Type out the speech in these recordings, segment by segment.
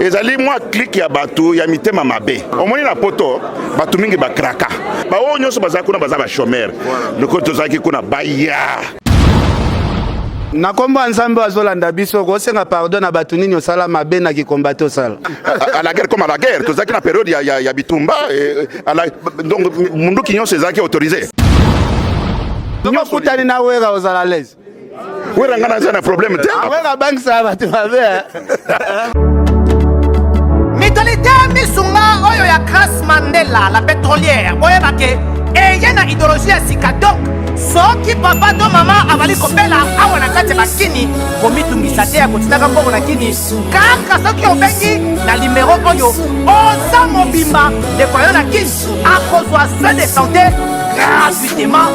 Ezali mwa clique ya bato ya mitema mabe. Omoni na poto bato mingi bakraka, baoyo nyonso baza kuna baza bachomeur. Lokola tozalaki kuna baya Na nkombo ya Nzambe oyo azolanda biso, kosenga pardon na bato nini osala mabe na kikomba te osala. À la guerre comme à la guerre, tozalaki na période ya bitumba donc munduki nyonso ezalaki autorisé. Soki okutani na Wera, ozala à l'aise? Wera, nga naza na problème te. Wera abangisaka bato mabe. Mutualité Misunga oyo ya Grace Mandela la pétrolière, boyeba ke eye na idéologie ya sika. Donc soki papa to mama azali kobela awa na kati ya bakini, komitungisa te ya kotindaka mbongo na kini. Kaka soki obengi na nimero oyo, oza mobimba, ndeko yo na kini akozwa soin de santé gratuitement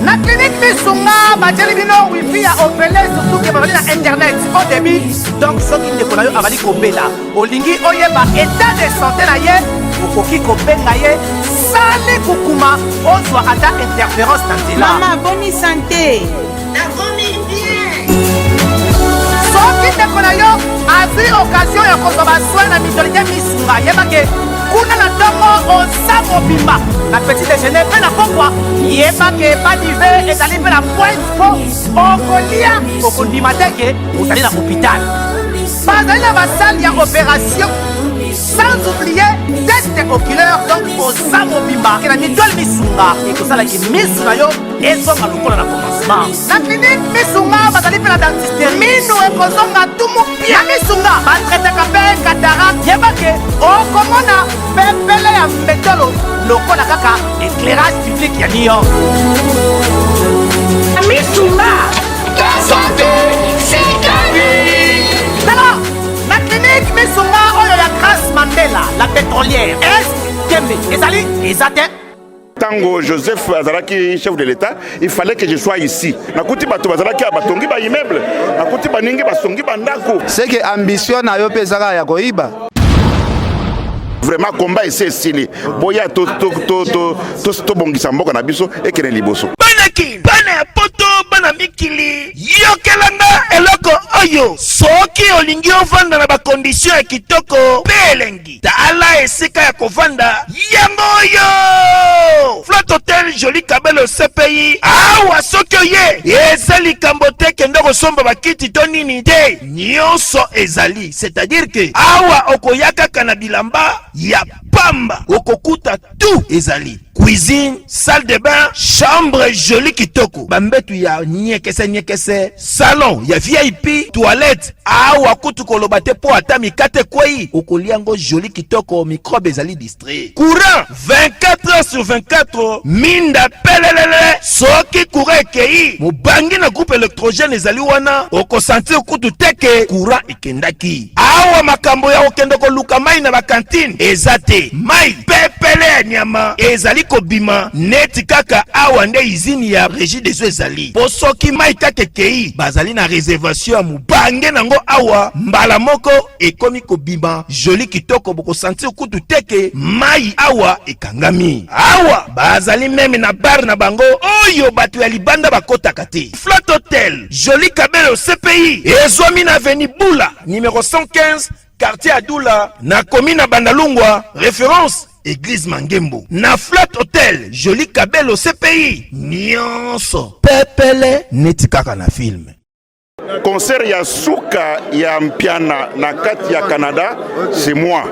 na clinique Misunga. Batieli bino wifi ya ofele, surtout ke bazali na internet au débit. Donc soki ndeko na yo azali kobela, olingi oyeba état de santé na ye, okoki kobenga ye sali kukuma, ozwa ata interférence na nzela. Mama, boni santé? Nakomi bien. Soki ndeko na yo azwi occasion ya kozwa basoin na Mutualité Misunga, yebake kuna na ntongo oza mobimba na petit déjeuner mpe na pokwa. Yebake badive ezali mpe na pointe, mpo okolia okondima te ke ozali na hôpital. Bazali na basalle ya opération, sans oublier test oculaire. Donc oza mobimba ke na Mutuelle Misunga, ekosalaki misu na yo ezonga lokola na commencement. Na clinique Misunga bazali mpe na dentiste, minu ekozonga tumu pia. Na Misunga batraitaka mpe cataracte. Yebake okomona pepele ya mbetolo lokola kaka éclairage public ya New York. Misunga. Santé, c'est la vie. Tala na clinique Misunga oyo ya Grâce Mandela la pétrolière, est tembe ezali eza te. Ntango Joseph azalaki chef de l'État, il fallait que je sois ici. Nakuti bato bazalaki ya batongi baimmeuble, nakuti baningi basongi bandako. Seke ambition na yo mpe eza kaka ya koyiba. Vraiment, combat esi esili. Boya tobongisa mboka na biso ekende liboso. Bana Kini, bana ya poto, bana mikili, yokelanga eloko oyo. Soki olingi ovanda na bacondition ya kitoko mpe elengi, tala esika ya kovanda yango oyo: Flat Hotel Joli Kabelo CPI. Awa soki oye, eza likambo te kende kosomba bakiti to nini te, nyonso ezali. C'est-à-dire ke awa okoya kaka na bilamba ya pamba, okokuta tout ezali: cuisine, salle de bain, chambre joli kitoko, bambetu ya nyekese nyekese, salon ya VIP, toilette. Awa kutu koloba te, mpo ata mikate ekwei, okolia yango joli kitoko, microbe ezali distrait. Courant 24 heures sur 24, minda pelelele. Soki courant ekei, mobangi na groupe électrogène ezali wana, okosentir kutu te ke courant ekendaki. Awa makambo ya kokende koluka mai na bacantine eza te. Mai pepele ya nyama ezali kobima neti kaka awa nde usine ya Régie des eaux ezali, mpo soki mai kaka ekei, bazali na réservation ya mobange nango awa, mbala moko ekomi kobima joli kitoko, bokosentir kutu te ke mai awa ekangami. Awa bazali même na bar na bango oyo bato ya libanda bakotaka te. Flat Hotel Joli Kabelo CPI ezwami na avenue Bula numéro 115, quartier Adula, na commune na Bandalungwa, référence église Mangembo. Na Flat Hotel Joli Kabelo CPI, nyonso pepele neti kaka na film. Concert ya suka ya Mpiana na kati ya Canada, c'est moi.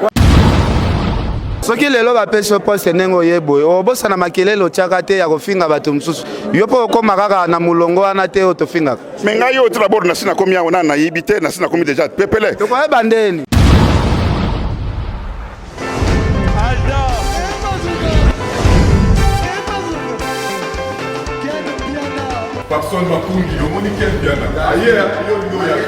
Soki lelo bapesi yo poste ndenge oye boye, obosana makelele otiaka te ya kofinga bato mosusu? Yo mpo okóma kaka na molongo wana te oyo tofingaka. Me ngai oyo te, d'abord nasi nakomi awa, na nayebi te, nasi nakomi déjà pepele. Tokoyeba ndeni? Papson Makungi, omoni Ken Mpiana aye, yo olingi oya te.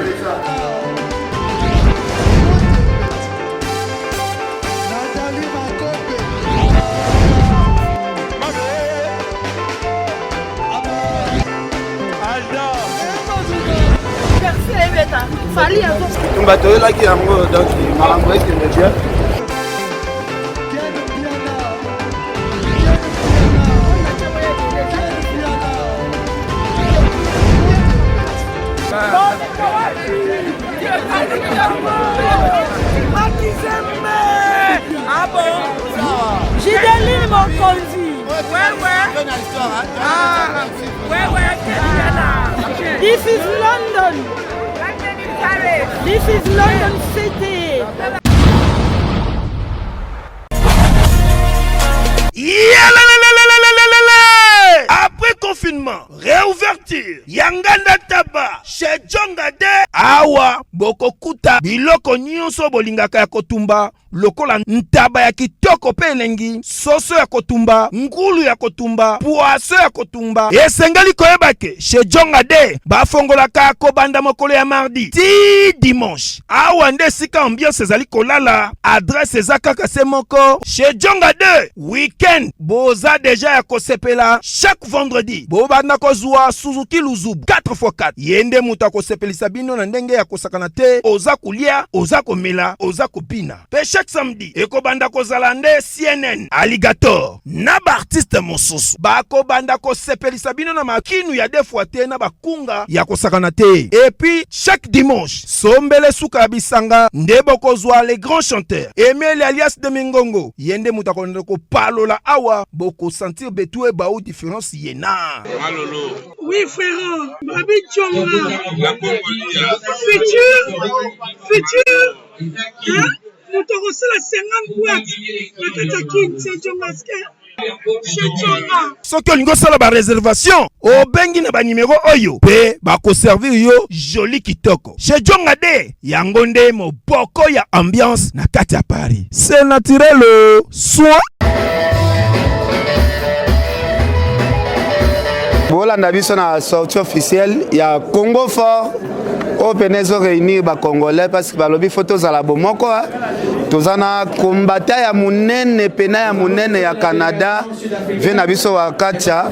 Nathalie Makope. Tumba toyelaki yango, donc makambo ekende bien. Ken Mpiana. Ken Mpiana. Ken Mpiana. Mokonzi. Wewe. Ah. Wewe This is London. This is London City. Après confinement, réouverture ya nganda taba chez Djonga de awa bokokuta biloko nyonso bolingaka ya kotumba lokola ntaba ya kitoko mpe elengi, soso ya kotumba, ngulu ya kotumba, poisson ya kotumba. Esengeli koyeba ke chez Djonga de bafongolaka kobanda mokolo ya mardi ti dimanche. Awa nde esika ambiance ezali kolala, adresse eza kaka se moko chez Djonga 2. Weekend boza deja ya kosepela chaque vendredi bobanda kozwa Suzuki Luzubu 4x4. Ye nde moto akosepelisa bino na ndenge ya kosakana te, oza kolia, oza komela, oza kobina. Pe chaque samedi ekobanda kozala nde CNN, Alligator na ba artistes mosusu bakobanda kosepelisa bino na makinu ya deux fois te na bakunga ya kosakana te. Et puis chaque dimanche sombele suka ya bisanga nde bokozwa les grands chanteurs Emile alias de Mingongo, ye nde moto akolanda kopalola awa, bokosentir betu ebau difference ye na Oui frérot, Babi Djonga. Futur, futur, hein? Moto akosala 50 boîte na kati ya Kin, c'est Djonga Chez Djonga. Soki olingi osala ba reservation, obengi na ba numero oyo pe bakoservir yo joli kitoko. Chez Djonga de yango nde moboko ya ambiance na kati ya Paris. C'est naturel soin. Bolanda biso na sortie officielle ya Congo Fort oyo pene ezo réunir ba Congolais parce que balobi faut tozala bomoko. Toza na combattant ya monene pena ya monene ya Canada, vie na biso wa Katia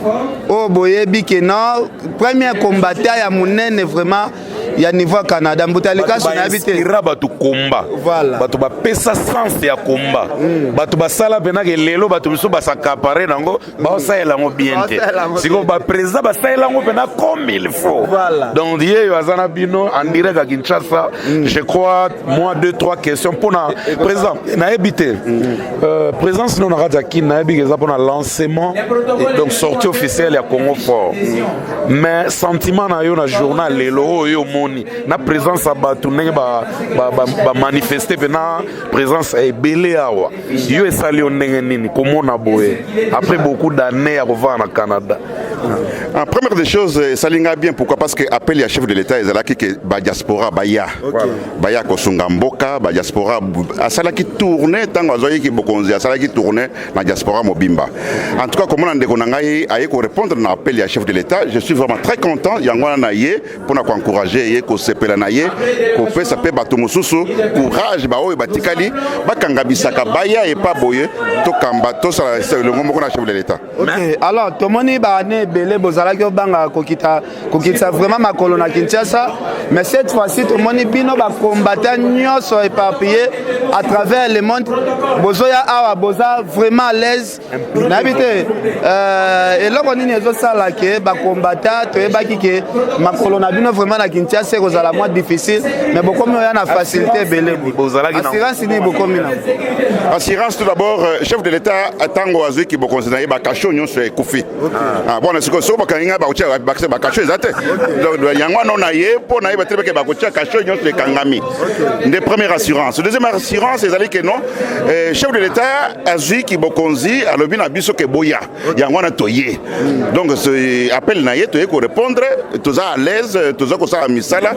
oyo boyebi ke non premier combattant ya monene vraiment ya niveau ya Canada. Mbuta Likasu nayebi te. Bainspira bato komba. Voilà. Bato bapesa sens ya komba. Bato basala pena ke lelo bato mosusu basakapare nango, baosalela yango bien te. Baosalela yango Sikoyo bien. ba président basalela yango pena comme il faut. Voilà. Donc ye oyo aza na bino en direct à Kinshasa, je crois moi deux trois questions mpona président nayebi te. Présence no na kati ya Kin nayebi ke eza mpona lancement et donc sortie officielle ya Congo Fort. Mais sentiment na yo na journal lelo oyo omoni na présence ya bato ndenge ba manifester pe na présence ya ebele awa, yo esali yo ndenge nini komona boye après beaucoup d'années ya kovanda na Canada? Ah, première des choses, esali nga bien. Pourquoi? Parce que appel ya chef de l'État ezalaki ke ba diaspora baya. Baya kosunga mboka, ba diaspora asalaki tournée ntango azwaki bokonzi, asalaki tournée na diaspora mobimba. En tout cas, komona ndeko na ngai aye ko répondre na appel ya chef de l'État, je suis vraiment très content. Yango wana na ye mpona ko encourager ye, kosepela na ye, kopesa pe bato mosusu courage, ba oyo batikali bakanga bisaka baya epa boye, tokamba tosala elongo moko na chef de l'État. Ok, alors tomoni ba année ebele bozalaki obanga kokitisa vraiment makolo na Kinshasa, mais cette fois-ci tomoni bino ba combattants nyonso éparpillés à travers le monde, bozoya awa boza vraiment à l'aise. Nayebi te eloko nini ezosala ke ba combattants toyebaki ke makolo na bino vraiment na Kinshasa ekozala moins difficile, mais bokomi oya na facilité ebele. Bozalaki na Assurance nini bokomi na? Assurance tout d'abord, chef de l'État ntango azwiki bokonzi na ye, bakasho nyonso ekufi. Ah, bon, sikoyo soki bakangi ngai bakotia bakase bakasho eza te. Donc yango wana na ye mpo na ye batelemi ke bakotia kasho nyonso ekangami. Nde première assurance. Deuxième assurance ezali ke non, chef de l'État azwiki bokonzi alobi na biso ke boya. Yango wana toye. Donc ce appel na ye toye ko répondre, toza à l'aise, toza kosala misala,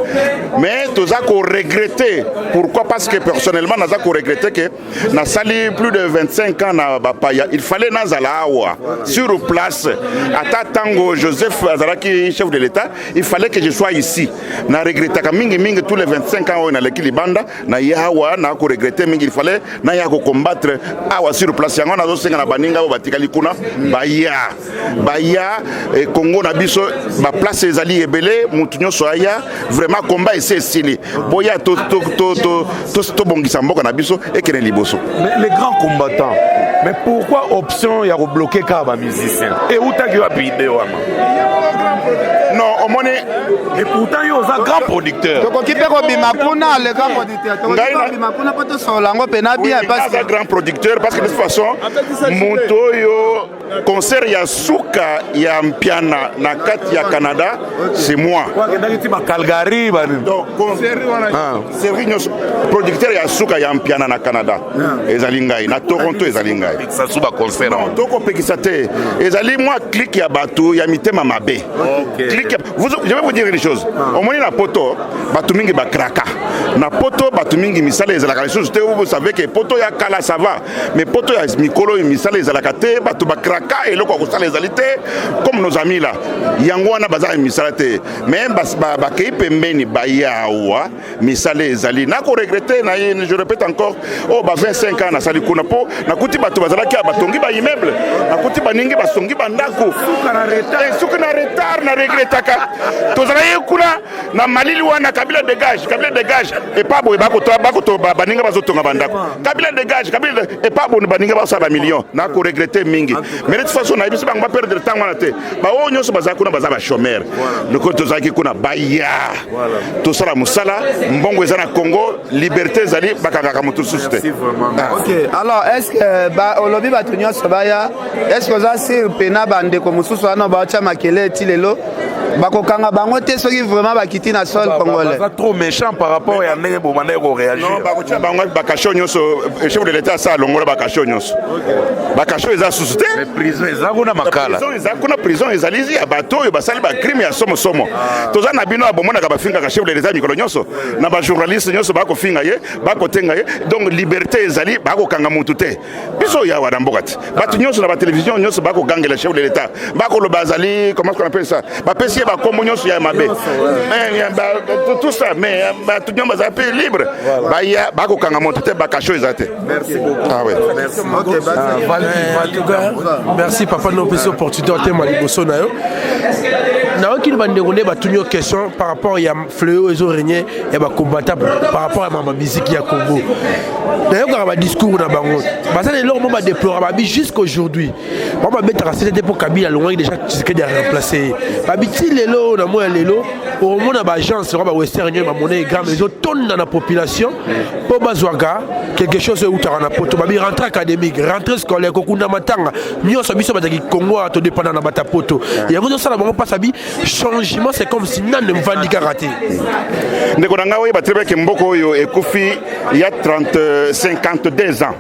mais toza ko regretter. Pourquoi? Parce que personnellement naza ko regretter que nasali plus de 25 ans na bapaya, il fallait nazala awa sur place. Ata tango Joseph azalaki chef de l'État, il fallait que je sois ici. Na regrettaka mingi mingi tous les 25 ans oyo naleki libanda, na ye awa na ko regretter mingi, il fallait naya ko combattre awa sur place. Yango nazosenga na baninga oyo batikali kuna baya, baya, Congo na biso ba place ezali ebele, mutu nyonso aya vraiment combat esi esili, boya tobongisa mboka na biso ekende liboso. Mais les grands combattants, mais pourquoi option ya kobloquer kaka ba musicien? Eutaki wapi idée wana? Non, Omoni, et pourtant yo oza grand producteur. Tokoki mpe kobima kuna, le grand producteur, tokoki kobima kuna mpo tosolola yango mpena bien. Parce que grand producteur, parce que de toute façon moto oyo concert ya suka ya Mpiana na kati ya Canada, c'est moi. Akendaki ti baCalgary. Donc série nyonso, producteur ya suka ya Mpiana na Canada ezali ngai, na Toronto ezali ngai. Sasu baconcert. Tokopekisa te, ezali mwa clique ya bato ya mitema mabe. Clique, je vais vous dire une chose. Omoni, na poto bato mingi bakraka, na poto bato mingi misala ezalaka lisusu te. Vous savez que poto ya kala, ça va, mais poto ya mikolo oyo misala ezalaka te, bato bakraka, eloko ya kosala ezali te, comme nos amis là. Yango wana baza na misala te, mais bakei pembeni, baya awa, misala ezali. Nakoregretter na ye, je répète encore, oyo ba 25 ans nasali kuna, mpo nakuti bato bazalaki ya batongi baimmeuble, nakuti baningi basongi bandako, suki na retard. Na regretaka tozalaki kuna na malili wana, "Kabila dégage, Kabila dégage." Epa boye bakoto baninga bazotonga bandako, "Kabila dégage, Kabila." Epa boye baninga basala bamillion. Nakoregretter mingi, mais de toute façon nayebisi bango baperdre ntango wana te. Baoyo nyonso baza kuna baza bachômeur. Lokola tozalaki kuna, baya tosala mosala. Mbongo eza na Congo, liberté ezali, bakangaka moto lisusu te. Ok, alors est ce que olobi bato nyonso baya, est ce que oza sûr mpena bandeko mosusu wana baotya makele eti lelo bakokanga bango te soki vraiment bakiti na sol congolais? Baza trop méchant par rapport ya ndenge bobandaki koréagir. Non, bakotia bango bacachot nyonso. Chef de l'État asa alongola bacachot nyonso, bacachot eza susu te. Prison eza kuna, Makala. Prison eza kuna, prison ezali ya bato oyo basali bacrime ya somosomo. Toza na bino bomonaka bafingaka chef de l'État mikolo nyonso na bajournaliste nyonso, bakofinga ye, bakotenga ye. Donc liberté ezali, bakokanga mutu te. Biso oyo awa na mboka te, bato nyonso na batelevizio nyonso bakogangela chef de l'État, bakoloba azali, comment qu'on appelle ça, bapesi ye bakombo nyonso ya mabe, tout ça, mais bato nyonso bazala mpe libre, baya, bakokanga moto te, bacachot eza te. Ah ouais. Merci papa na opesi opportunité otema liboso na yo. Nayoki bandeko nde batuni yo question par rapport ya fléau ezorégner ya bacombattant, par rapport ya mama musique ya Congo. Nayokaka badiscours na bango, baza na eloko mo badeplora babi jusqu'aujourd'hui bango babetaka sete te mpo Kabila alongwaki déjà, Tshisekedi a remplacé ye. Babi ti lelo na moi ya lelo okomona baagence oka bawestern Union, bamonnaie gramme ezotonda na population mpo bazwaka quelque chose oyo eutaka na poto. Babi rentrée académique, rentrée scolaire, kokunda matanga nyonso, biso bazalaki Congo awa todépenda na bata poto. Yango ezosala bango mpasi. Abi changement, c'est comme si nani mvandi kaka te. Ndeko na ngai, oyeba très bien que mboka oyo ekufi ya 30 52 ans,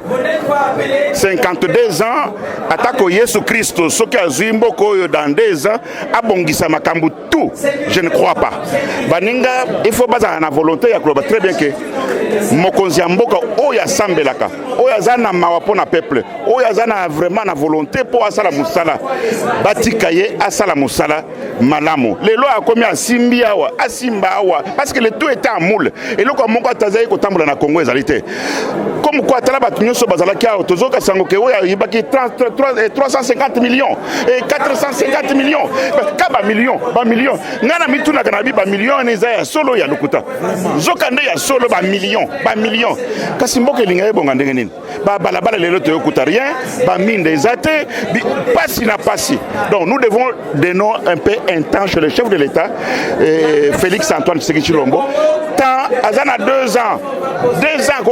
52 ans. Atako Yesu Kristo soki azwi mboka oyo dans 2 ans abongisa makambo tout, je ne crois pas. Baninga, il faut bazala na volonté ya koloba très bien que mokonzi ya mboka oyo asambelaka, oyo aza na mawa mpo na peuple, oyo aza na vraiment na volonté mpo asala mosala, batika ye asala mosala malamu. Lelo akomi, asimbi awa, asimba awa, parce que le tout était en moule. Eloko moko ata azali kotambola na Congo ezali te. Comme quoi, tala bato nyonso bazalaki awa, tozoka sango ke oyo ayibaki 350 millions et 450 millions, ka bamillion, bamillion. Ngai na mitunaka na bi bamillion wana eza ya solo, ya lokuta? Nzoka nde ya solo, bamillion, bamillion. Kasi mboka elinga ebonga ndenge nini? Babalabala lelo toyokuta rien, baminda eza te, pasi na pasi. Donc nous devons donner un peu un temps chez le chef de l'État, Félix Antoine Tshisekedi Tshilombo. Temps aza na 2 ans, 2 ans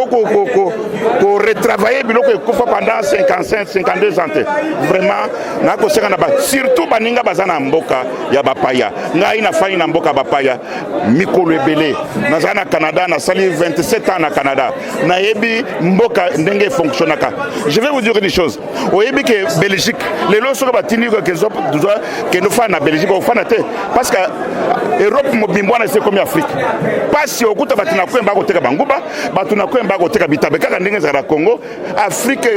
koretravailler biloko ekufa pendant 55 52 ans te. Vraiment nakosenga na ba surtout baninga baza na mboka ya bapaya. Ngai nafandi na mboka bapaya mikolo ebele, naza na Canada, nasali 27 ans na Canada, nayebi mboka ndenge efonctionnaka. Je vais vous dire une chose. Oyebi ke Belgique lelo soki batindi kende ofanda na Belgique, ofanda te, parce que Europe mobimbo wana esi ekomi Afrique. Pasi okuta bato na kwemba bakoteka banguba, bato na kwemba bakoteka bitabe, kaka ndenge ezalaka na Congo. Afrique,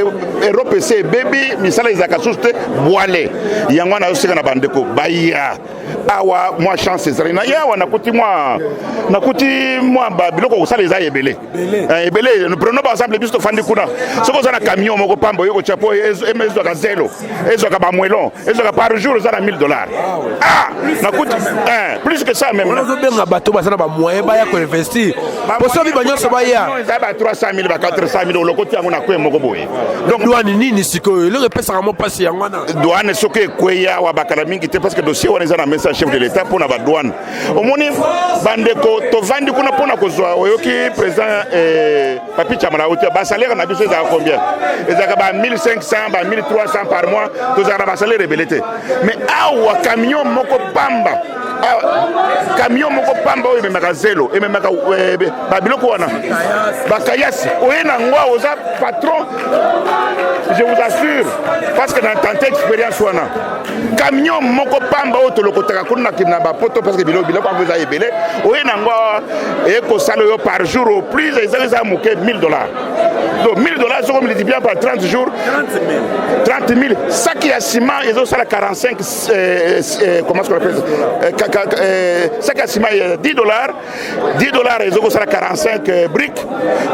Europe esi ebebi, misala ezalaka susu te. Bwale yango wana azoseka na bandeko baya awa. Mwa chance ezali na ye awa, nakuti mwa biloko kosala eza ebele ebele. Prenons par exemple biso tofandi kuna, soki oza na camion moko pamba oyo kotia po ezwaka zelo, ezwaka bamoellon, ezwaka par jour eza na 1000 dollars. Ah, nakuti plus que ça même. Ozobenga bato baza na bamoyen baya koinvestir. koinvestir po soki banyonso baya eza ba 300 000 ba 400 000 olokoti yango na kwe moko boye. Donc douane nini sikoyo eloko epesaka mo mpasi yango wana? Douane soki ekweya awa bakala mingi te, parce que dossier wana eza na mesa chef de l'État mpo na badouane. Omoni bandeko tovandi kuna mpo na kozwa, oyoki président Papi Chamala auti, basalaire na biso ezalaka combien? Ezalaka ba 1500, ba 1300 par mois, tozalaka na basalaire ebele te. Mais awa camion moko pamba, camion moko pamba oyo ememaka zelo, ememaka babiloko wana, bakayasi, oye na ngo awa oza patron, je vous assure, parce que na tente expérience wana, camion moko pamba oyo tolokotaka kuna na bapoto, parce que biloko yango eza ebele, oye na ngo awa ekosala oyo par jour au plus eza moke 1000 $. Donc 1000 $, soki multiplié par 30 jours, 30 000. Saki ya ciment ezosala 45, comment est-ce qu'on appelle ça, saki ya ciment ya 10 $, 10 $ ezokosala 45 briques.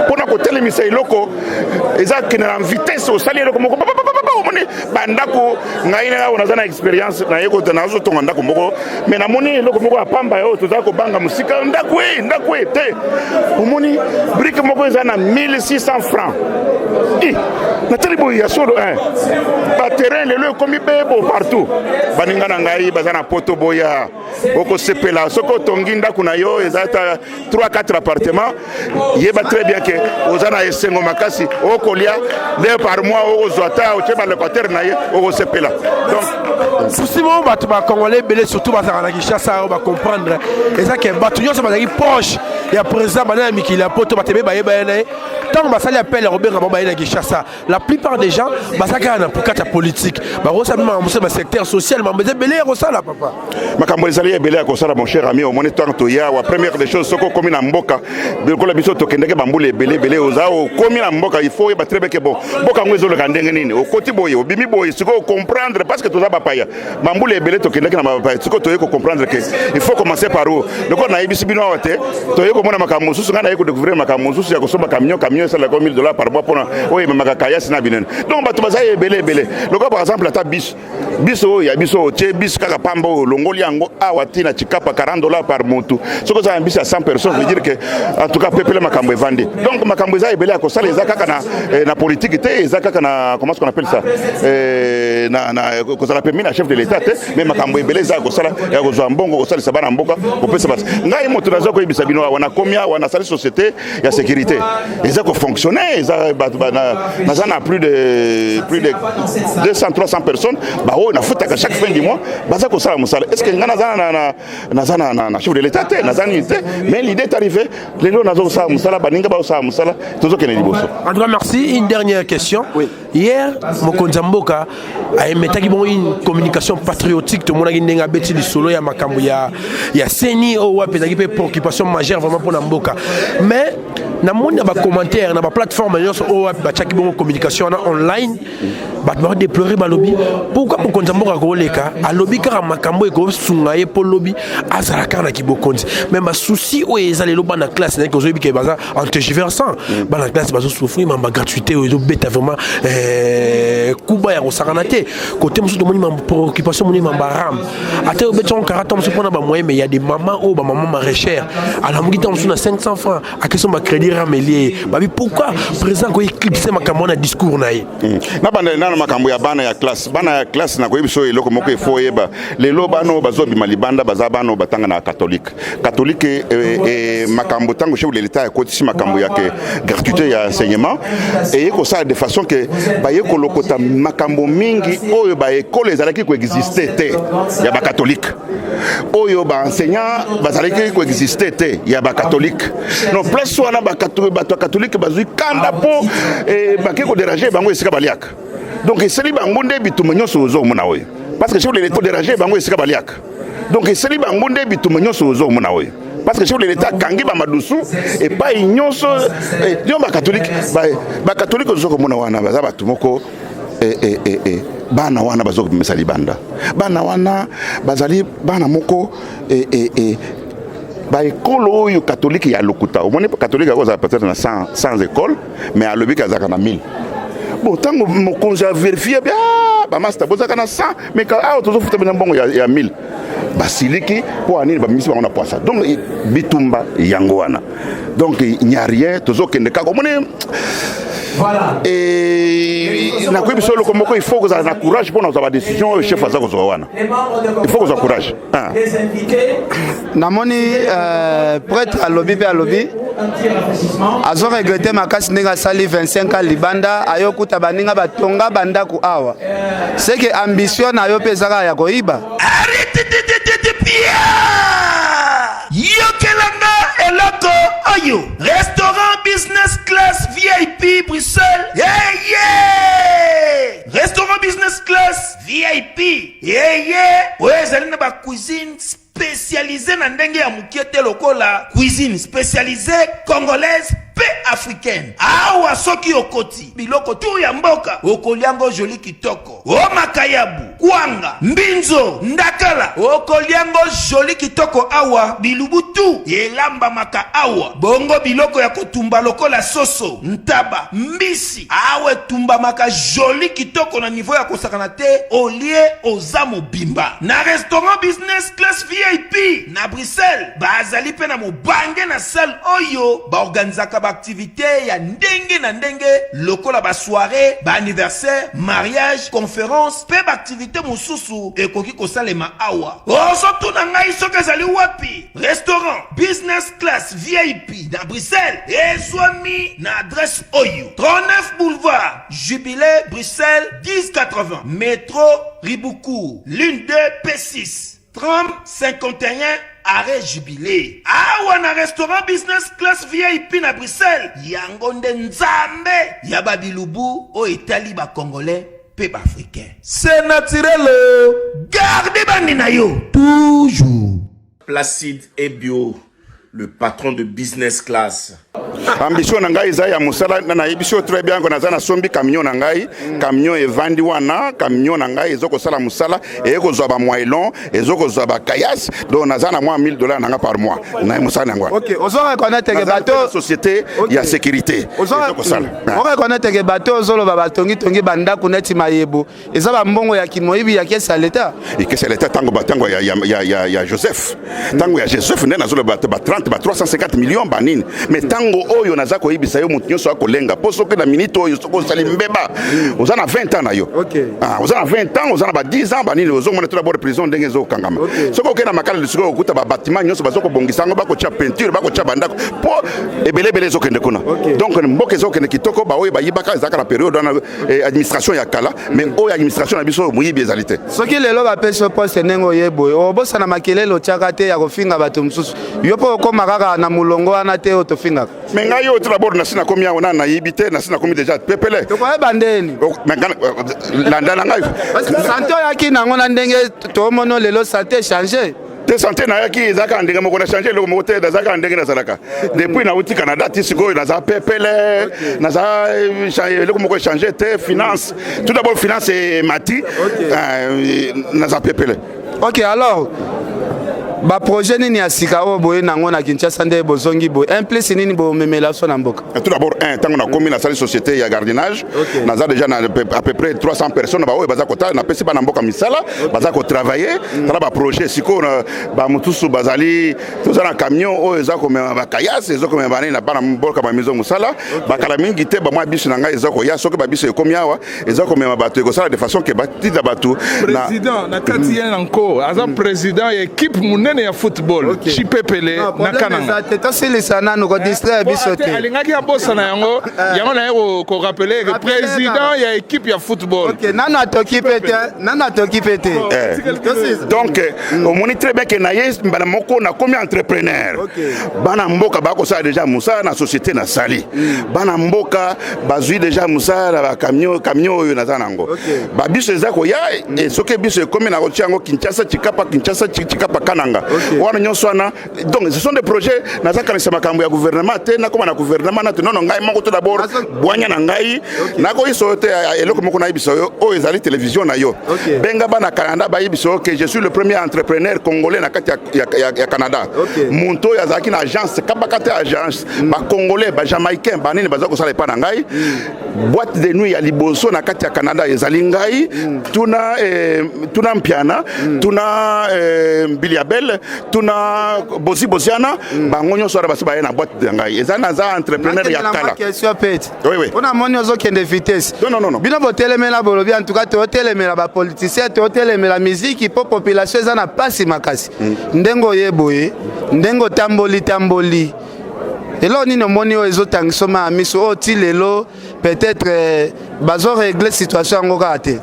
Mpona kotelemisa eloko eza kende na vitesse, osali eloko moko, omoni bandako. Ngai awa naza na expérience, naye nazotonga ndako moko, mais namoni eloko moko ya pamba oyo toza kobanga mosika, ndako e ndako e te, omoni brique moko eza na 1600 francs. I natali boye ya solo, baterrain lelo ekomi bebo partout. Baninga na ngai baza na poto, boya, okosepela soki otongi ndako na yo, eza ata 3 4 appartement, yeba très bien ke oza na esengo makasi, okolia nde par mois okozwa ata otie balocataire na ye, okosepela. Donc souci moko bato bacongolais ebele, surtout bazalaka na Kinshasa, oyo bacomprendre eza ke bato nyonso bazalaki proche ya président bana ya mikili ya poto, bato ebe bayeba ye na ye. Ntango basali appel ya kobenga bango baye na Kinshasa, la plupart des gens baza kaka na kati ya politique, bakosala mpe makambo mosusu, basecteur social, makambo eza ebele ya kosala, papa. Makambo ezali ebele ya kosala, mon cher ami. Omoni, ntango toya wa, première des choses, soki okomi na mboka lokola biso tokendaki bambula ebele ebele, oza okomi na mboka, il faut oyeba très bien ke bon, mboka yango ezoleka ndenge nini, okoti boye, obimi boye, sikoyo ocomprendre, parce que toza bapaya, bambula ebele tokendaki na bapaya. Sikoyo toye kocomprendre ke il faut commencer par où. Lokola nayebisi bino awa te, toye komona makambo mosusu, ngai naye kodécouvrir makambo mosusu ya kosomba camion. Camion esalaka 1000 $ par mois mpona oyo ememaka kayasi na binene. Donc bato baza ebele ebele. Lokola par exemple ata biso biso oyo ya biso, otie biso kaka pamba oyo, olongoli yango awa ti na Tshikapa, 40 $ par motu. Soki oza na biso ya 100 personnes, veut dire que en tout cas pepele makambo evandi. Donc makambo eza ebele ya kosala, eza kaka na politique te, eza kaka na, comment ce qu'on appelle ça, na kozala pembeni na chef de l'État te, mais makambo ebele eza ya kosala, ya kozwa mbongo, kosalisa bana mboka, kopesa basi. Ngai moto naza koyebisa bino awa, nakomi awa, nasali société ya sécurité, eza kofonctionne, eza bato naza na plus de 200 300 personnes baoyo nafutaka chaque fin du mois, baza kosala mosala. Est ce que ngai naza na chef de l'État te, naza nini te, mais l'idée est arrivée, lelo naza kosala mosala, baninga bazosala mosala, tozokende liboso. En tout cas, merci. Une dernière question. Oui. Hier, mokonzi ya mboka ayemetaki bongo une communication patriotique. Tomonaki ndenge abeti lisolo ya makambo ya CENI oyo wapi ezalaki mpe préoccupation majeure vraiment mpona mboka. Mais namoni na bacommentaire na baplateforme nyonso oyo wapi batiaki bongo communication wana online, bato badéplore, balobi: pourquoi mokonzi ya mboka akoleka alobi kaka makambo ekosunga ye mpo lobi azala kaka na kibokonzi? Mais basusi oyo eza lelo, bana classe nayeki ozoyebi ke baza en tergiversant, bana classe bazosouffrir, mamba gratuité oyo ezobeta vraiment kuba ya kosakana te. Kote mosusu tomoni préoccupation, moni mamba RAM, ata obeti yango karata mosusu mpona bamoyen, mais ya des mama oyo, bamama maraîchère, alamuki ntango mosusu na 500 francs, akesi bacrédit RAM elie ye. Babi pourquoi président koéclipse makambo wana discours na ye? Nabandeli nano makambo ya bana ya classe. Bana ya classe, nakoyebi so eloko moko efo oyeba: lelo bana oyo bazobima libanda, baza bana oyo batanga na catholique. Catholique, makambo ntango chef de l'État akotisi makambo ya ke gratuité ya enseignement, eye kosala de façon ke baye kolokota makambo mingi oyo baekole ezalaki koexiste te ya bacatholique, oyo baenseignant bazalaki koexiste te ya bacatholique. Non, place wana bato ya catholique bazwi kanda mpo bake kodéranger bango esika baliaka. Donc esali bango nde bitumba nyonso ozomona oyo, parce que chef de l'État déranger bango esika baliaka. Donc esali bango nde bitumba nyonso ozomona oyo, parce que chef de l'État akangi bamadusu epai nyonso yo bacatholique. Bacatholique ozo komona wana baza bato moko, bana wana bazokobimisa libanda, bana wana bazali bana moko, baekole oyo catholique ya lokuta. Omoni, catholique akozala peut-être na 100 école, mais alobi kazalaka na 1000. Bon, ntango mokonzi avérifie bia bamaster, bozalaka na 100, mais awa tozofuta bina mbongo ya 1000. Basiliki mpo ya nini babimisi bango na pwasa? Donc bitumba yango wana. Donc il n'y a rien, tozokende kaka. Omoni, nakoyebi biso eloko moko, il faut kozala na courage mpo na kozwa badécision oyo chef aza kozwa wana. Il faut kozwa courage. Namoni prêtre alobi mpe alobi azo regretter makasi ndenge asali 25 ans libanda, ayokuta baninga batonga bandako awa. Seke ambition na yo mpe eza kaka ya koyiba. Yokelanga eloko oyo: restaurant Business Class VIP Bruxelles. Yeye, restaurant Business Class VIP yeye oyo ezali na bacuisine spécialisé na ndenge ya mokie te, lokola cuisine spécialisée congolaise mpe africaine. Awa soki okoti, biloko tu ya mboka okoliango joli kitoko: o makayabu, kwanga, mbinzo, ndakala, okoliango joli kitoko. Awa bilubu tu elambamaka awa. Bongo biloko ya kotumba lokola soso, ntaba, mbisi, awa etumbamaka joli kitoko na niveau ya kosakana te. Olie, oza mobimba. Na restaurant Business Class VIP na Bruxelles, bazali mpe na mobange na salle oyo baorganizaka baaktivité ya ndenge na ndenge, lokola basoirée, baanniversaire, mariage, conférence mpe baaktivité mosusu ekoki kosalema awa. Ozotuna ngai soki ezali wapi? Restaurant Business Class VIP na Bruxelles ezwami na adresse oyo: 39 boulevard Jubilé, Bruxelles 1080, métro Ribaucourt, ligne 2 P6, tram 51, arrêt Jubilé. Awa na restaurant Business Class VIP na Bruxelles, yango nde nzambe ya babilubu oyo etali bacongolais mpe baafricain. C'est naturel, garde bandi na yo toujours. Placide Ebio, le patron de Business Class. Ambition na ngai eza ya mosala. Nayebi so très bien ko naza, nasombi camion na ngai. Camion evandi wana, camion na ngai eza kosala mosala, eye kozwa bamoellon, eza kozwa bacaillasse. Donc naza na mwa 1000 $ na nga par mois na mosala yango wana. Ok, ozo reconnaître ke bato Société ya sécurité eza kosala. Oreconnaître ke bato ozoloba batongitongi bandako neti mayebo, eza bambongo ya kimoyibi ya caisse ya leta? Caisse ya leta, ntango ya Joseph, ntango ya Joseph nde nazoloba ba 30, ba 350 millions, banini. Mais ntango oyo naza koyebisa yo, moto nyonso akolenga, mpo soki na minute oyo soki osali mbeba, oza na 20 ans na yo, oza na 20 ans, oza na ba 10 ans, banini, ozomona tout d'abord prison ndenge ezokangama. Soki okei na Makala sikoyo, okuta babatima nyonso bazokobongisa yango, bakotia peinture, bakotia bandako, mpo ebele ebele ezokende kuna. Donc mboka ezokende kitoko. Baoyo bayibaka ezalaka na période wana, administration ya kala. Mais oyo administration na biso, moyibi ezali te. Soki lelo bapesi yo poste ndenge oye boye, obosana makelele otiaka te ya kofinga bato mosusu? Yo mpo okóma kaka na molongo wana te oyo tofingaka. Mais ngai oyo, tout d'abord nasi nakomi awa, nani nayibi te, nasi nakomi déjà pepele. Tokoyeba ndeni? Landa na ngai. Santé oyaki nango na ndenge tomoni lelo, santé change? Te, santé nayaki ezalaka na ndenge moko, na change eloko moko te. Nazalaka na ndenge nazalaka depuis nauti Canada ti sikoyo, naza pepele, naza eloko moko echange te. Finance, tout d'abord finance emati, naza pepele. Ok, alors baprojet nini ya sika oyo boye nango na Kinshasa nde bozongi boye? Un plus nini bomemela so na mboka? Tout d'abord, un, ntango nakomi, nasali société ya gardiennage. Naza déjà na à peu près 300 personnes baoyo baza kotala. Napesi bana mboka misala, baza kotravaille. Tala baprojet sikoyo, bamosusu bazali, toza na camion oyo eza komema bacaillasse, eza komema banini na bana mboka bamizo mosala. Bakala mingi te, bamwa biso na ngai eza koya. Soki babiso ekomi awa, eza komema bato, ekosala de façon ke batinda bato. Président na kati ye nanko aza président ya équipe monene ya football Chipepele na Kananga. Te, tosilisa nanu kodistraire biso te. Alingaki abosana yango, yango na ye korappeler ke président ya équipe ya football. Nanu atoki mpe te, nanu atoki mpe te. Donc omoni très bien ke na ye mbala moko nakomi entrepreneur. Bana mboka bakosala déjà mosala na société nasali. Bana mboka bazwi déjà mosala na bacamion. Camion oyo naza nango, babiso eza koya. Soki biso ekomi, na kotia yango Kinshasa Tshikapa, Kinshasa Tshikapa Kananga. Wana nyonso wana, donc ce sont des projets. Nazakanisa makambo ya gouvernement te, nakoma na gouvernement na te, nono. Ngai moko to d'abord bwanya na ngai, nakoyisa yo te. Eloko moko nayebisa yo, oyo ezali télévision na yo, benga bana Canada, bayebisa yo ke je suis le premier entrepreneur congolais na kati ya Canada. Moto oyo azalaki na agence kabaka te, agence bacongolais, bajamaïcain, banini baza kosala epa na ngai. Boîte de nuit ya liboso na kati ya Canada ezali ngai. Tuna Mpiana, tuna Mbiliabel, tuna Bozi Boziana, bango nyonso wana basi baye na boîte na ngai. Eza naza entrepreneur ya kala. Question pete. Oui. Mpona moni ozokende vitesse. Non, non, non. Bino botelemela, bolobi en tout cas totelemela bapoliticien, totelemela miziki mpo population eza na pasi makasi. Ndenge oye boye, ndenge otamboli tamboli, eloko nini omoni oyo ezotangisa ma ya miso, oyo ti lelo peut-être bazorégler situation yango kaka te?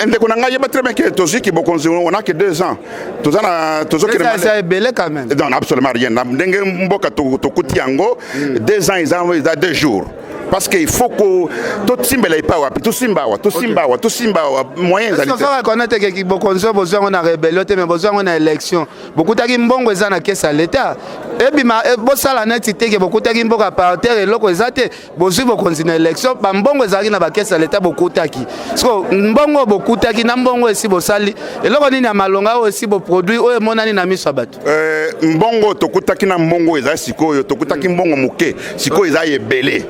Ndeko na ngai, yeba très bien ke tozwiki bokonzi, on a que 2 ans, toza na tozokende. Eza ebele quand même. Non, absolument rien. Na ndenge mboka tokuti yango, 2 ans eza 2 jours, parce que il faut ko totimbela epai wapi, tosimba awa, tosimba awa, tosimba awa, moyen ezali te. Faut reconnaître ke bokonzi oyo bozwi yango na rébellion te, mais bozwi yango na élection. Bokutaki mbongo eza na caisse ya leta ebima, bosala neti te ke bokutaki mboka par terre, eloko eza te. Bozwi bokonzi na élection, bambongo ezalaki na bacaisse ya leta bokutaki. Siko mbongo oyo bokutaki na mbongo esi bosali eloko nini ya malonga oyo esi boproduit, oyo emonani na miso ya bato? Mbongo tokutaki na mbongo eza sikoyo, tokutaki mbongo moke, sikoyo eza ebele.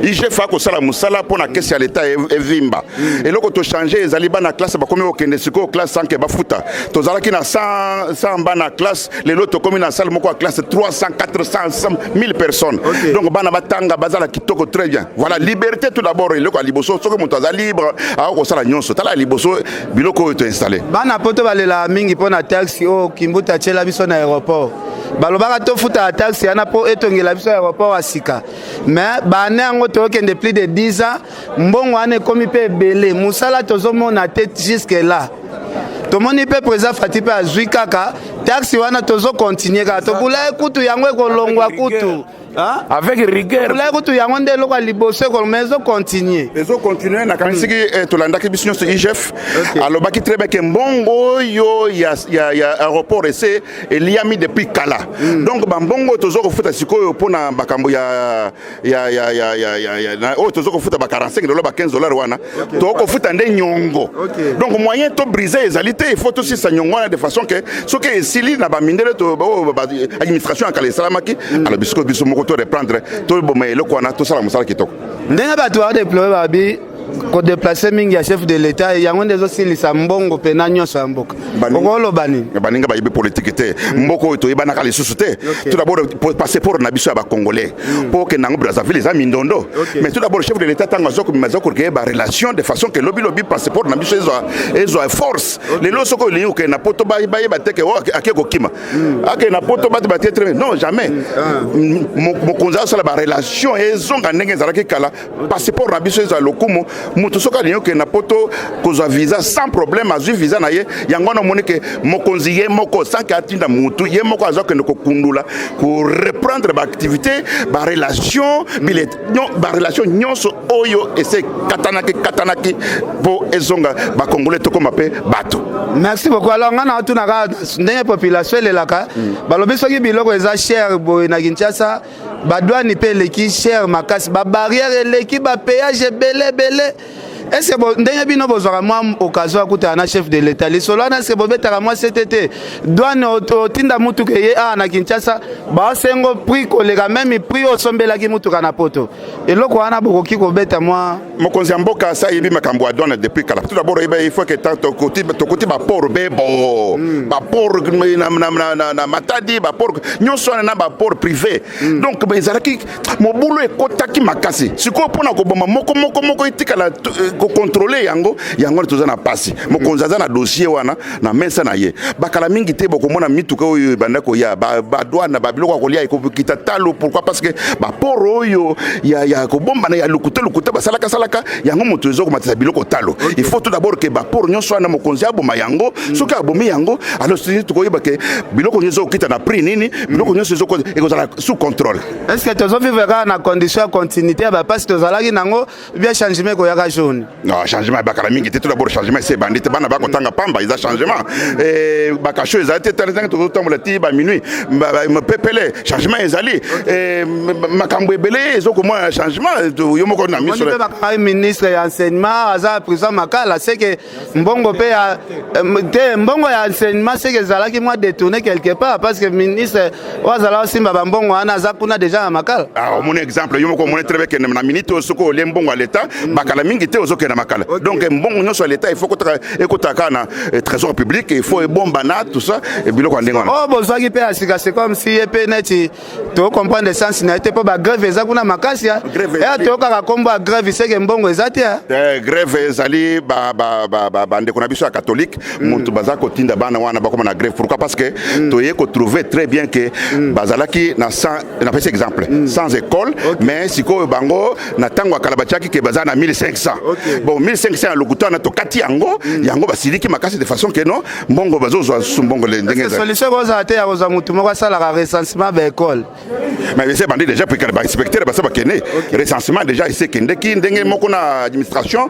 IGF akosala mosala mpo na caisse ya leta evimba. Eloko tochange ezali bana classe bakomi kokende sikoyo classe sans ke bafuta. Tozalaki na 100 bana classe, lelo tokomi na salle moko ya classe 300, 400, 1000 personnes. Donc bana batanga, bazala kitoko, très bien. Voilà, liberté tout d'abord, eloko ya liboso. Soki moto aza libre, akokosala nyonso. Tala ya liboso biloko oyo toinstalle. Bana poto balelaka mingi mpo na taxe oyo Kimbuta atiela biso na aéroport. Balobaka tofutaka taxe wana mpo etongela biso aéroport ya sika, mais bane yango tokende plus de 10 ans, mbongo wana ekomi mpe ebele, mosala tozomona te. Jusque là tomoni mpe président Fatshi mpe azwi kaka taxe wana, tozokontinue kaka. Tobula ye kutu yango ekolongwa kutu. Avec rigueur. Tobula ye kutu yango nde eloko ya liboso ekolo, mais ezokontinue. Ezokontinue. Nakanisiki tolandaki biso nyonso, IGF alobaki très bien ke mbongo oyo ya aéroport ese eliami depuis kala. Donc bambongo oyo toza kofuta sikoyo mpona makambo ya oyo toza kofuta ba 45 dollar, ba 15 dollar wana, tokofuta nde nyongo. Donc moyen to brise ezali te. Il faut tosisa nyongo wana de façon ke soki esili na bamindele oyo administration ya kala esalamaki, alors bisiko biso moko to reprendre, toboma eloko wana, tosala mosala kitoko. Ndenge bato badéplore, babi kodéplacer mingi ya chef de l'état, yango nde ezosilisa mbongo mpena nyonso ya mboka. Okoloba nini? Baninga bayebi politike te. Mboka oyo toyebanaka lisusu te. Tout d'abord passeport na biso ya bacongolais mpo okende yango Brazzaville eza mindondo. Mais tout d'abord chef de l'état, ntango aza komema, aza kocréer barelation de façon ke lobi lobi passeport na biso ezwa force. Lelo soki olingi kokende na poto, bayeba te ke ake kokima, akende na poto, bato batie très non, jamais. Mokonzi azosala barelation ezonga ndenge ezalaki kala, passeport na biso ezala lokumu. Moto soki alingi okende na poto kozwa visa sans problème, azwi visa na ye. Yango wana omoni ke mokonzi ye moko, sans ke atinda mutu, ye moko aza kokende kokundula, koreprendre baactivité, barelation, barelation nyonso oyo ese katanaki katanaki mpo ezonga, bacongolais tokóma mpe bato. Merci beaucoup. Alors nga na otunaka ndenge population elelaka, balobi soki biloko eza cher boye na Kinshasa, badwani mpe eleki cher makasi, babarrière eleki, bapéage ebele ebele. Est-ce ndenge bino bozwaka mwa occasion akutana na chef de l'état, lisolo wana est-ce bobetaka mwa sete te? Douane, otinda mutuka eye awa na Kinshasa, baosengo prix koleka même prix oyo osombelaki mutuka na poto. Eloko wana bokoki kobeta mwa? Mokonzi ya mboka asa ayebi makambo ya douane depuis kala. Tout d'abord oyeba, il faut ke tokoti baport bebo, baport na Matadi, baport nyonso wana na baport privé. Donc ezalaki mobulu, ekotaki makasi. Sikoyo mpona koboma moko moko moko etikala kocontrôler yango, yango wana toza na pasi. Mokonzi aza na dossier wana na mesa na ye. Bakala mingi te bokomona mituka oyo ebanda koya, badouane, babiloko ya kolia ekokita talo. Pourquoi? Parce que baport oyo ya kobombana ya lokuta lokuta basalaka salaka yango, moto ezokomatisa biloko talo. Il faut tout d'abord ke baport nyonso wana mokonzi aboma yango. Soki abomi yango, alors tokoyeba ke biloko nyonso ezokita na prix nini, biloko nyonso ekozala sous contrôle. Est ce que tozovivre kaka na condition ya continuité ya bapasi tozalaki nango, bien changement ekoyaka jaune? Non, changement ebakala mingi te. Tout d'abord, changement esi ebandi te. Bana bakotanga pamba, eza changement. Bakasho ezali te. Tala ndenge tozotambola ti baminuit pepele. Changement ezali, makambo ebele ezokomona changement, yo moko na miso. Mpe bakangaki ministre ya enseignement, aza prison Makala. Seke mbongo mpe ya te, mbongo ya enseignement seke ezalaki mwa détourné quelque part, parce que ministre oyo azala osimba bambongo wana aza kuna déjà na Makala. Ah, omoni exemple, yo moko omoni très bien kende na minute oyo, soki olie mbongo ya leta, bakala mingi te ozokende Makala. Donc mbongo nyonso ya leta, il faut ekotaka kaka na trésor public, il faut ebombana, tout ça, biloko ya ndenge wana. Oyo bozwaki mpe ya sika, c'est comme si ye mpe neti tocomprendre sens na ye te, mpo bagrève eza kuna makasi. Ya toyokaka nkombo ya grève, seke mbongo eza te. Grève ezali bandeko na biso ya catholique, moto baza kotinda bana wana bakoma na grève. Pourquoi? Parce que toye kotrouver très bien que bazalaki na, napesi exemple, sans école. Mais sikoyo bango na ntango ya kala batiaki ke baza na 1500. Bon, 1500 ya lokuta wana tokati yango. Yango basiliki makasi de façon ke non, mbongo bazozwa susu mbongo ndenge. Solution ekozala te ya kozwa motu moko asalaka recensement baekole? Mais ese ebandi déjà, puisque bainspecteur basa bakende recensement déjà, ese ekendeki ndenge moko na administration,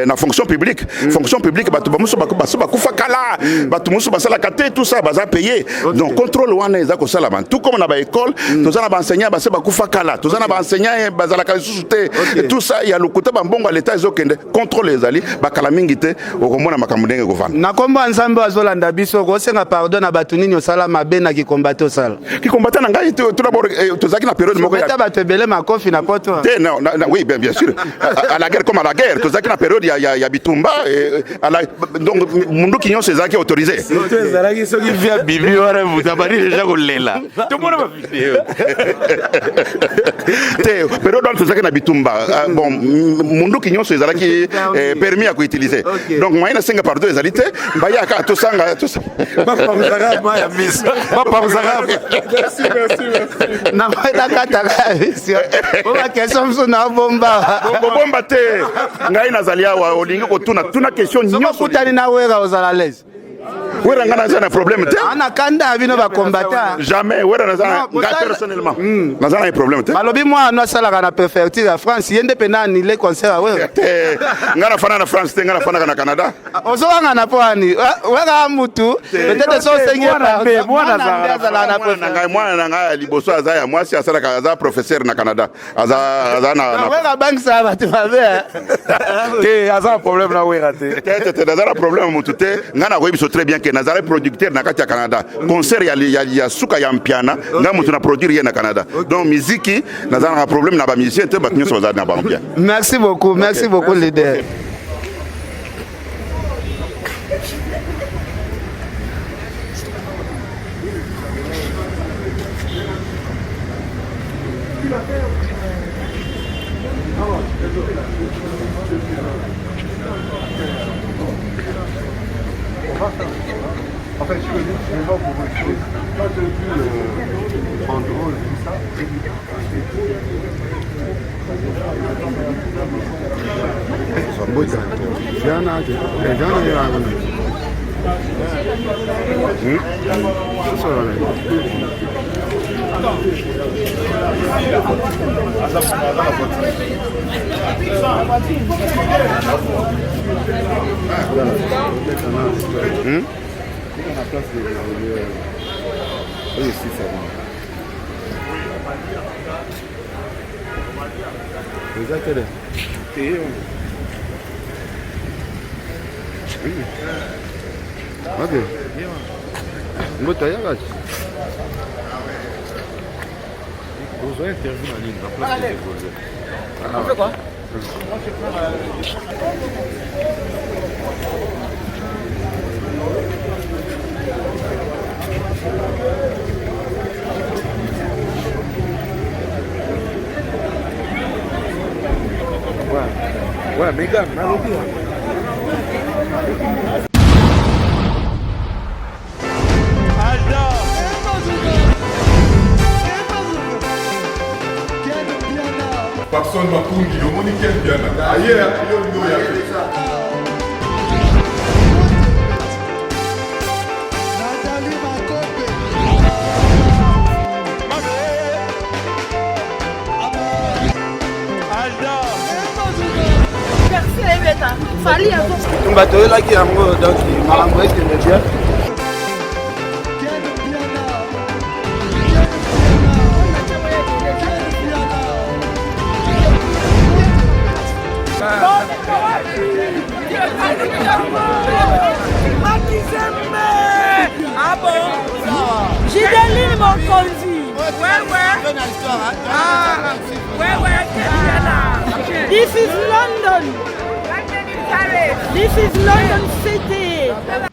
na fonction publique. Fonction publique, bato bamosusu baso bakufa kala, bato mosusu basalaka te, tout ça baza payé. Donc contrôle wana eza kosalama, tout comme na baécole. Toza na baenseignant base bakufa kala, toza na baenseignant bazalaka lisusu te, tout ça ya lokuta, bambongo ya leta ezokende. Contrôle ezali, bakala mingi te okomona makambo ndenge ekovanda. Na nkombo ya Nzambe azolanda biso, kosenga pardon na bato nini osala mabe na kikombate osala? Kikombata na ngai, tout d'abord, tozalaki na période moko. Beta bato ebele makofi na poto. Te, non, oui, bien, bien sûr, à la guerre comme à la guerre. Tozalaki na période ya bitumba donc munduki nyonso ezalaki autorisé. Surtout ezalaki soki via bibi wana, moto abandi déjà kolela, tomona bavideo. Te, période wana tozalaki na bitumba. Bon, munduki nyonso ezalaki permis ya koutiliser. Donc moyen nasenga pardon ezali te. Bayaka tosanga. Bapangusaka mai ya miso, bapangusaka. Nakataka ya miso po baquestion mosusu nabomba. Kobomba te, ngai nazali awa. Olingi kotuna, tuna question nyonso. Okutani na Wera, ozala l'aise? Wera, ngai naza na problème te. Ana kanda ya bino bacombattant. Jamais. Wera, naza, ngai personnellement naza na problème te. Balobi mwana asalaka na préfecture ya France, ye nde mpena anile concert ya Wera. Te, ngai nafanda na France te, ngai nafandaka na Canada. Ozokanga na po ani Wera mutu peut-être so osengi. Azalaka na ngai, mwana na ngai ya liboso aza ya mwasi, asalaka, aza professeur na Canada, aza na Wera abangisaka bato mabe. Te, aza na problème na Wera te. Te, te, naza na problème ya motu te. Ngai nakoyebi biso très bien ke nazali producteur na kati ya Canada. Concert ya suka ya Mpiana, ngai motu na produire ye na Canada. Donc miziki, naza na problème na bamusicien te, bato nyonso bazali na bango bien. Merci beaucoup, merci beaucoup, leader. En fait, je veux dire, je vais voir pour autre chose. Quand j'ai vu le banderole, tout ça, Na place de oyo esisa eza tele. Ok, mbota yaka. Ozwa interview na nini na place de évoluer? On fait quoi? Ouais, Megan, nalobi. Papson Makungi, omoni Ken Mpiana aye yo olingi oya te. Nathalie Makope. Bitumba toyelaki yango, donc makambo ekende bien. Ah bon? Gideline Mokonzi. Ouais, ouais. Ah, ouais, ouais. This is London. This is London City.